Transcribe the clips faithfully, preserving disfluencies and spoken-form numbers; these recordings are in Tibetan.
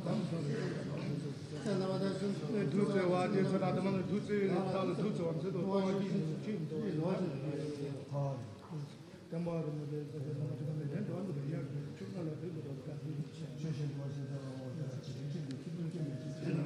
བདུད་རྩི་བ་དེ་ཚོ་ལ་དམ་ལ་བདུད་རྩི་ཡོད་ནས་བདག་ལ་བདུད་རྩི་བ་ཚོས་དོ་ཏོ་བ་གི་ཆུ་ཡིན་ཏོ། བསྟན་པ་རིན་པོ་ཆེ་ཚོ་དེ་མ་ཆུ་མེད་དེ་འགྲོ་འདུག་ཡར་ཆུ་ཁ་ལ་དུས་འདུག་ག་དུས་ཆོས་བཤད་པ་ཞིག་དང་འོ་ད་ཅི་ཅི་ཅི་ཅི་ཅི་ཅི་ཅི་ཅི་ཅི་ཅི་ཅི་ཅི་ཅི་ཅི།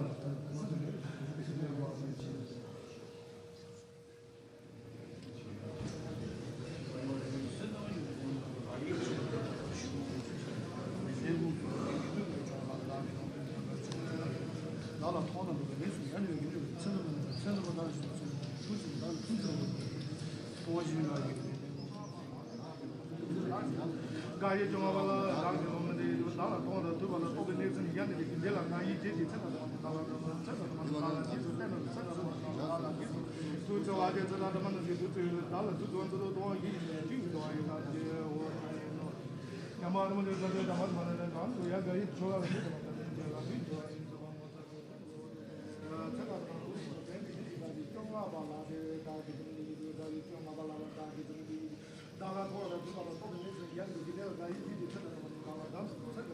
བཀའ་ཡི་བཅོ་ལྔ་པ་ལ་བདག་གི་སློབ་མ་འདི་བདག་ལ་མཐོང་དང་ཐོས་པ་ལ་རྟོགས་པའི་གནས་ཚུལ་ཡང་འདི་ལས་ཀྱི་འདི་ལ་ང་ཡི་རྗེས་ཀྱི་ཚེ་ན་བདག་ལ་བདག་ལ་ཚེ་ན་བདག་ལ་རྗེས་སུ་བསྟན་ན་ཚེ་ན་བདག་ལ་རྗེས་སུ་ཐུགས་བརྩེ་བ་ཅན་ཚེ་ན་བདག་མ་ན་ཞེས་ཐུགས་བརྩེ་ཡོད་བདག་ལ་ཐུགས་དགོངས་ཚུལ་དུ་གཏོང་བ་ཡིན་ཞེས་ཞུས་པ་ཡིན་ལ་ཞེས་འོ་ཡང་མ་རུང་ལས་ས་ཆའི་དམ་པ་མ་ན་ནས་གང་དུ་ཡང་ག་ཡི་ཆོ་ག་ལ་ཞུས་པ་དང་ལ་ཞུས་པ་ཡིན་ཚེ་ན་བདག་ལ་ཐོག་ལ་ཐུགས་ལ་ཐོག་ལ་ཡང་འདི་ཀྱི་ལས་ལ་ཡིད་ཀྱི་ཚེ་ན་བདག་ལ་བདག་ལ་ཚེ་ན་བདག་ལ་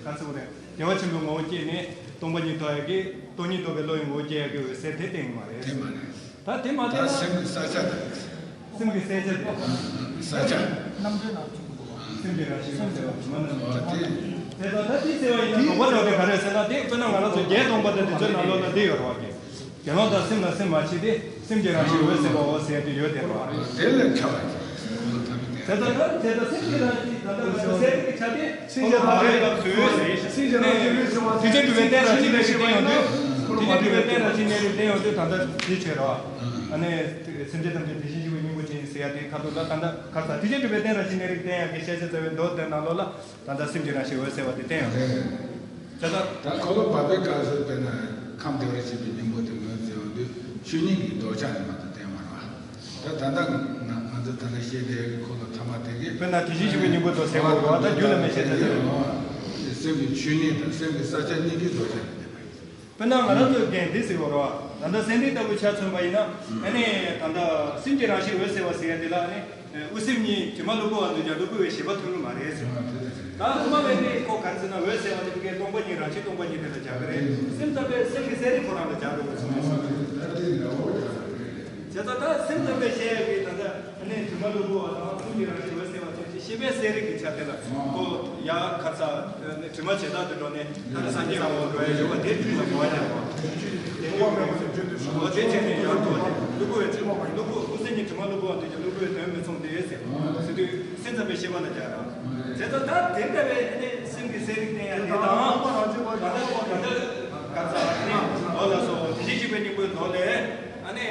ག་ཚོད་རེད། བདེ་བ་ཆེན་པོའི་ངོ་བོ་སྐྱེས་ནས་སྟོང་པ་ཉིད་རྟོགས་ཡག་གི་སྟོང་ཉིད་རྟོགས་པའི་བློ་ཡི་ངོ་བོ་སྐྱེ་ཡག་གི་འོད་གསལ་དེ་བསྟན་གྱི་མ་རེད། དེ་མ་རེད། ད་དེ་མ་ད་བསྟན་ན་སེམས་ཀྱི་གསལ་ཆ་དང་། སེམས་ཀྱི་གསལ་ཆ་དེ། གསལ་ཆ། རྣམ་འགྲེལ་ནང་བྲིས་འདུག་བ། སེམས་ཀྱི་རང་བཞིན་ངོ་ཤེས་པ་དྲི་མ་རྣམ་འགྲེལ། དེ་ད་ད་དེ་ཟེར་བ་ཡིན་ན་དོགས་པ་འདྲ་བོ་དེ་ག་རེ་ཟེར་ན། དེ་དཔེར་ན་ང་རང་ཚོ་བརྒྱད་སྟོང་པ་དེ་དེ་ཚོའི་ནང་ལོགས་ལ་འདི་ཡོད་རེད་བ། དགེ་སློང་དག་སེམས་ལ་སེམས་མ་མཆིས་ཏེ། སེམས་ཀྱི་རང་བཞིན་འོད་གསལ་བའོ་ཟེར་ཏེ་ཡོད་དེ་རེད་བ། དེ་ལས་ཁྱབ་པ་ཅིག་ཁོ་ལ་ཐ་མི་དད། དེ་ལྟར་ན་དེ་ལྟར་སེམས་ཀྱི་རང་བཞིན་ད་ལྟ་ང་ཚོ་གསལ་རིག་གི་ཆ་དེ་ཁོ་ལ་བག་ཡོད་ལ་བཟོས་ཟེར། སེམས་ཀྱི་རང་བཞིན་འོད་གསལ་བ་དེ། ཐེག་ཆེན་གྲུབ་པའི་རྟེན་རང་བཞིན་གནས་རིགས་བསྟན་ཡོང་དུས། ཐེག་ཆེན་གྲུབ་པའི་རྟེན་རང་བཞིན་གནས་རིགས་བསྟན་ཡོང་དུས་ད་ལྟ་དེ་བྱས་རེད་བ། ཨ་ནི་སེམས་ཅན་ཐམས་ཅད་དེ་བཞིན་གཤེགས་པའི་སྙིང་པོ་ཅན་ཟེར་ཡ་དེ་ཁ་ཐུག་ལ་ད་ལྟ་ཁ་ས་ཐེག་ཆེན་གྲུབ་པའི་རྟེན་རང་བཞིན་གནས་རིགས་བསྟན་ཡག་གི་ཤེས་བྱ་རྩ་བའི་མདོ་དེ་ནང་ལོགས་ལ། ད་ལྟ་སེམས་ཀྱི་རང་བཞིན་འོད་གསལ་བ་དེ་བསྟན་ཡོད་རེད། དེ་ལྟར། ད་འཁོར་ལོ་བར་པའི་སྐབས་སུ་དཔེར་ན་ཁམས་བདེ་བར་གཤེགས་པའི་སྙིང་པོ་དེ་ངོས་འཛིན་ཡོང་དུས་ཆོས་ཉིད་ཀྱི་ལྡོག་ཆ་ནི་མ་གཏོགས་བསྟན་མ་རེད་བ། ད་ད་ལྟ་ང་ང་ཚོ་ད་ལྟ་བཤད་བསྡད་ཀྱི་འཁོར་ལོ་ཐ་མ་དེ་གིས། དཔེར་ན་དེ་བཞིན་གཤེགས་པའི་སྙིང་པོ་དང་ཟེར་བ་རེད་བ། ད་རྒྱུད་ལ་མི་བཤད་ཚེ་ཟེར་བ། སེམས་ཀྱི་ཆོས་ཉིད་དང་སེམས་ཀྱི་གསལ་ཆ་གཉིས་ཀྱི་ལྡོག་ཆ་ནི་བསྟན་པ་ཡིན། དཔེར་ན་ང་རང་ཚོའི་རྒན་འདི་ཟེར་བ་རེད་བ། ད་ལྟ་སེང་ལྡེང་ལྟ་བུ་ཆ་མཚོན་པ་ཡིན་ན། ཨ་ནི་ད་ལྟ་སེམས་ཀྱི་རང་བཞིན་འོད་གསལ་བ་ཟེར་ཡ་དེ་ལ་ཨ་ནི། དབུ་སེམས་གཉིས་དྲི་མ་གློ་བུར་བ་འདུག་ཀྱང་གློ་བུར་བའི་ཤེས་པ་ཐོན་གྱི་མ་རེད་ཟེར། ད་སྔོན་མ་བས་ནི་ཁོ་ག་རེ་ཟེར་ན། འོད་གསལ་བ་དེ་ཕ་གིའི་སྟོང་པ་ཉིད། རང་བཞིན་སྟོང་པ་ཉིད་དེ་ལ་སྦྱར་གྱི་རེད། སེམས་ཙམ་པས་སེམས་ཀྱི་གསལ་རིག་ཁོ་རང་ལ་སྦྱར་དགོས་ཀྱི་རེད་གསུངས་སོང་། བྱས་ཙང་ད་སེམས་ཙམ་པས་བཤད་ཡག་གི་ད་ལྟ་ནི་དྲི་མ་གློ་བུར་བ་དང་སེམས་ཀྱི་རང་བཞིན་འོད་གསལ་བ་ཅན་གྱི་ཤེས་པའི་གསལ་རིག་གི་ཆ་དེ་ལ་ཁོ་ཡ་ག་ས་དྲི་མ་བྱེ་བྲག་ཏུ་འགྲོ་ནས། ད་ནི་སངས་རྒྱས་ལ་འགྲོ་བའི་རེ་བ་དེ་རྒྱུད་ལ་གོ་བ་ཡང་བ། དེ་བྱས་ནས་ཡང་དོ་དེ་གློ་བུར་བའི་དྲི་མ་གློ་བུར་བ་དེ་ཡང་གློ་བུར་བའི་དོན་མི་མཚུངས་ཏེ་ཟེར། ཟེར་དུས་སེམས་ཙམ་པའི་ཤེས་པ་ལ་སྦྱར་ར། བྱས་ཙང་ད་དེ་ལྟ་བུའི་ནི་སེམས་ཀྱི་གསལ་རིག་བསྟན་ཡ་དེ་དང་། ད་ལྟ་ད་ལྟ་ག་ས་ནི་འོ་ལགས་སོ། དེ་བཞིན་གཤེགས་པའི་སྙིང་པོའི་མདོ་ལས་ཨ་ནི་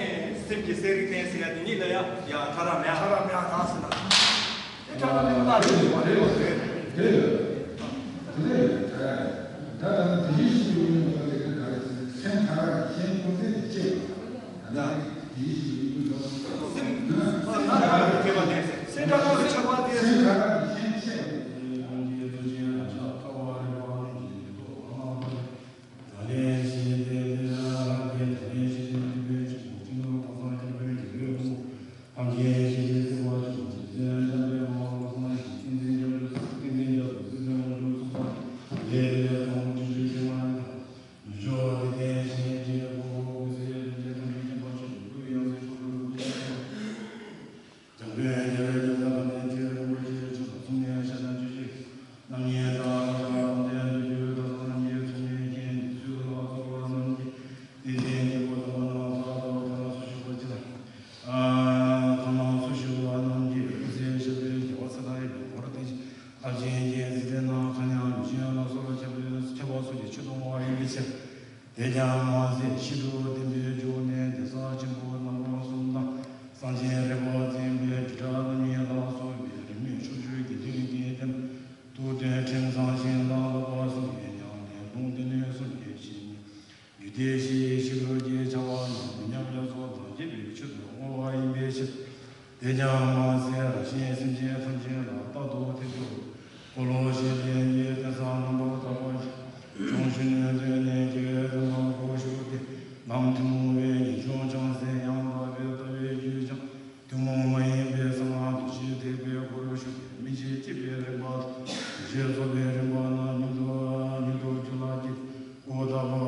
སེམས་ཀྱི་གསལ་རིག་བསྟན་ཟེར་ཡ་དེ་གཉིས་ལ་ཡ་ཡ་ཕྲ་རགས་མེད་ཨ། ཕྲ་རགས་མེད་ཨ་ད་ཟེར་ན། དེ་ཕྲ་རགས་མེད་པ་རེད་མ་རེད་ལ་རེད། དེ་ཡོད། དེ་ལས་ད་ད་ལྟ་དེ་བཞིན་གཤེགས་པའི་སྙིང་པོ་ལ་དེ་ག་རེ་ཟེར། སེམས་ཕྲ་རགས་ཀྱི་ཤེས་ཉིད་ཀུན་ཚད་དེ་སྐྱེས་པ། ད་ལྟ་དེ་བཞིན་གཤེགས་པའི་སྙིང་པོ་ལ། སེམས་སེམས་ཕྲ་རགས་ཀྱི་སྐྱེས་པ་དེ་ཟེར། སེམས་ཕྲ་རགས་ཀྱི་ཁྱད་པར་དེ། སེམས་ཕྲ་རགས་ཀྱི་ཤེས་ཉིད་ཆེ། དེ་ཀྱང་མ་ཟད་ཤིན་ཏུ་བརྟན་པའི་སྒོ་ནས་བདེ་གསལ་ཆེན་པོ་རྣམ་པ་གསུམ་དང་། སངས་རྒྱས་རིག་པ་འཛིན་པའི་སྒྲུབ་གྲྭ་རྣམ་གཉིས་ལ་སོགས་པའི་རིས་མེད་ཕྱོགས་བཅུའི་དགེ་འདུན་གྱི་སྡེ། ཐུགས་དོན་ཁྲིམས་གཙང་ཞིང་དང་ལྷག་པར་སངས་རྒྱས་མྱ་ངན་ལས་ལུང་སྡེ་སྣོད་གསུམ་གྱི་བཤེས་གཉེན། རྒྱུད་སྡེ་བཞིའི་ཞི་ཁྲོ་གི་བྱ་བ་རྣམས་མི་ཉམས་ཡོངས་སུ་དག་བྱེད་པའི་ཆེད་དུ་བསྔོ་བ་ཡིན་པའི་ཕྱིར། དེ་ཀྱང་མ་ཟད་རང་གཞན་སེམས་ཅན་ཐམས་ཅད་ལ་རྟག་ཏུ་ཐེག་མཆོག་འཁོར་ལོ་བཞི་ལྡན་གྱི་གདན་ས་རྣམ་པར་དག་པ་ཞིག་བྱང་ཆུབ་ནས་ཐོན་ནས་ཀྱི་དོན་དུ་གོ་ཞུགས་ཏེ། ནམ་ཐུན་མོང་བའི་ངེས་འབྱུང་ཅུང་ཟད་ཡང་དག་པའི་ལྟ་བའི་རྒྱུད་ཀྱང་། ཐུན་མོང་མ་ཡིན་པའི་གསང་སྔགས་འདུ་བྱེད་ཐེག་པའི་སྒོར་ཞུགས་ཏེ། སྨིན་བྱེད་བསྐྱེད་པའི་རིམ་པ་དང་། འདུ་བྱེད་རྫོགས་པའི་རིམ་པ་རྣམས་མྱུར་དུ་མྱུར་དུ་རྒྱུད་ལ་སྐྱེས་ཏེ། སྒོ་དང་པོ་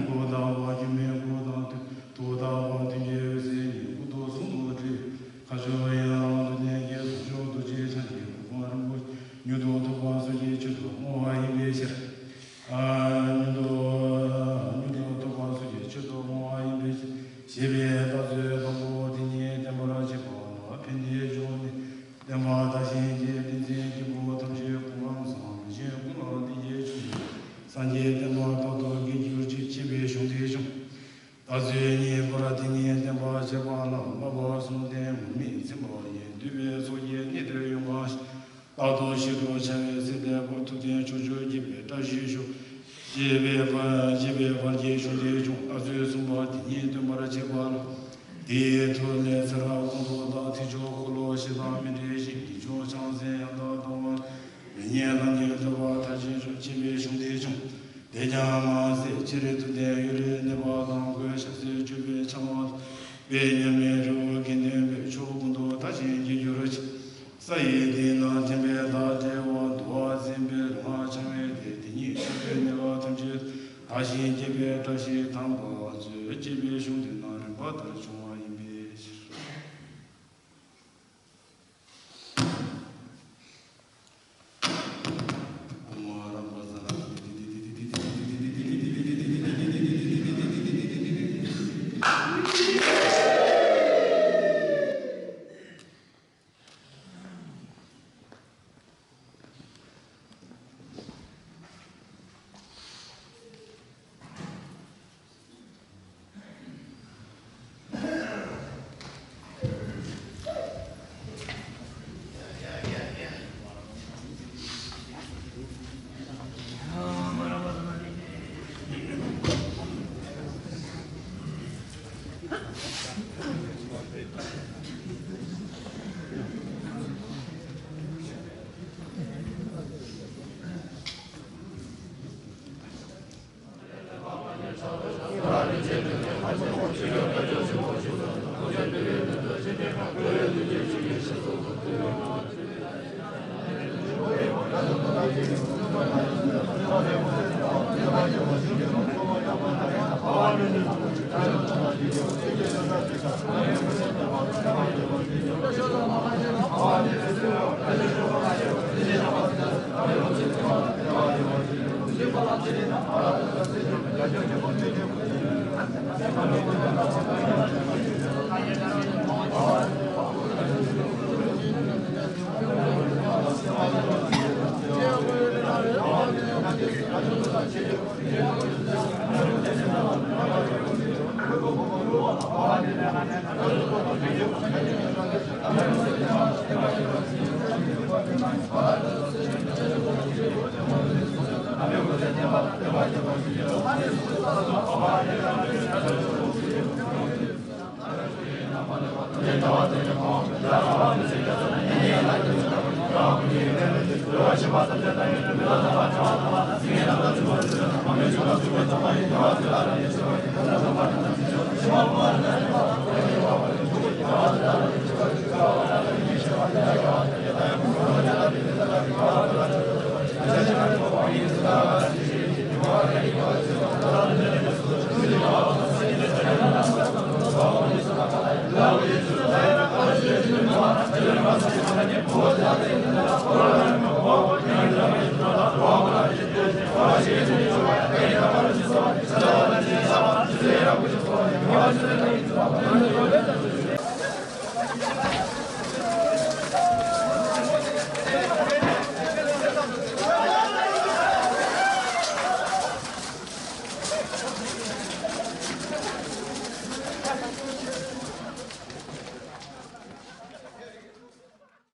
སྒོ་དང་པོ་སྒྱུ་མའི་སྒོ་དང་བསྟུན། ཐུགས་དང་པོ་མདུན་གྱི་འོད་ཟེར་གཉིས་སྐུ་མདོག་ཟུང་དུ་འཁྲིལ། ཁ་སྦྱོར་ཡན་ལག་ལུས་ལྡན་གྱི་ཟུང་འཇུག་རྡོ་རྗེ་འཆང་གི་གོ་འཕང་རིན་པོ་ཆེ་མྱུར་དུ་ཐོབ་པ་སོགས་ཀྱི་ཆེད་དུ་བསྔོ་བ་ཡིན་པའི་ཕྱིར། མྱུར་དུ་མྱུར་དུ་ཐོབ་པ་སོགས་ཀྱི་ཆེད་དུ་བསྔོ་བ་ཡིན་པའི་ཕྱིར། ཞེས་པའི་བརྡ་མཛོད་དང་པོ་དེ་ཉིད་བསྟན་པར་བྱེད་པ་ལ་ཕན་བདེའི་འབྱུང་གནས་བསྟན་པ་དར་ཞིང་རྒྱས། བསྟན་འཛིན་སྐྱེས་བུ་ཐམས་ཅད་སྐུ་ཁམས་བཟང་། ལུས་ཅན་ཀུན་ལ་བདེ་སྐྱིད་འབྱུང་། སངས་རྒྱས་བསྟན་པ་རྟག་ཏུ་རྒྱས་གྱུར་ཅིག་ཅེས་པའི་གཞུང་དེ་བྱུང་། བརྡ་མཛོད་གཉིས་པོར་དེ་ཉིད་བསྟན་པར་བྱེད་པ་ལ་བསླབ་པ་གསུམ་ལྡན་མུ་མེད་མཚན་པ་ཡིས་འདུལ་བའི་ཚོགས་ཀྱི་གནས་དེར་ཡོངས་གང་ཞིང་། རྟག་ཏུ་ཞི་ཁྲོ་འཆར་བའི་སྲིད་དེ་བོར། ཐུབ་བསྟན་ཕྱོགས་བཅུར་རྒྱས་པའི་བཀྲ་ཤིས་ཤོག་ཅེས་པའི་བར་ཅེས་པའི་བར་གྱི་གཞུང་དེ་བྱུང་། བརྡ་མཛོད་གསུམ་པ་དེ་ཉིད་སྟོན་པར་བྱེད་པ་ལ། དེའི་ཐོག་ལས་ཚེ་རབས་སྐོང་ཐོག་དང་ཐེག་མཆོག་འཁོར་ལོ་བཞི་དང་མི་འབྲལ་ཞིང་། ངེས་འབྱུང་ཕྱག་འཚལ་ཡང་དག་དང་བ། མི་ཉན་ལམ་གྱི་སྒྲིབ་པ་མཐར་ཕྱིན་ཤོག་ཅེས་པའི་གཞུང་དེ་བྱུང་། དེ་ཀྱང་མ་ཟད་སྤྱིར་ཐུབ་བསྟན་གཡུ་རལ་གནས་པ་དང་གོས་ཞབས་སེར་གྱོན་པའི་ཕྱག་དབང་དང་། དཔལ་མཉམ་མེད་རི་བོ་དགེ་འདུན་པའི་ཕྱོགས་ཀུན་ཏུ་དར་ཞིང་རྒྱས་གྱུར་ཅིག་ས་ཡི་སྟེང་ན་ཐིམ་པས་བདག་བཀྲེས་པ། འདུ་བ་འཛིན་པའི་ལུས་ངག་འཆང་བའི་སྡེ་དེ་ཉིད། ཞིང་རྒྱས་པའི་བཀྲ་ཤིས་དམ་པ་མཛོད་ཅེས་པའི་གཞུང་དེ་ནང་རིམ་པ་ལྟར་བྱུང་བ་ཡིན་པའི་ཕྱིར།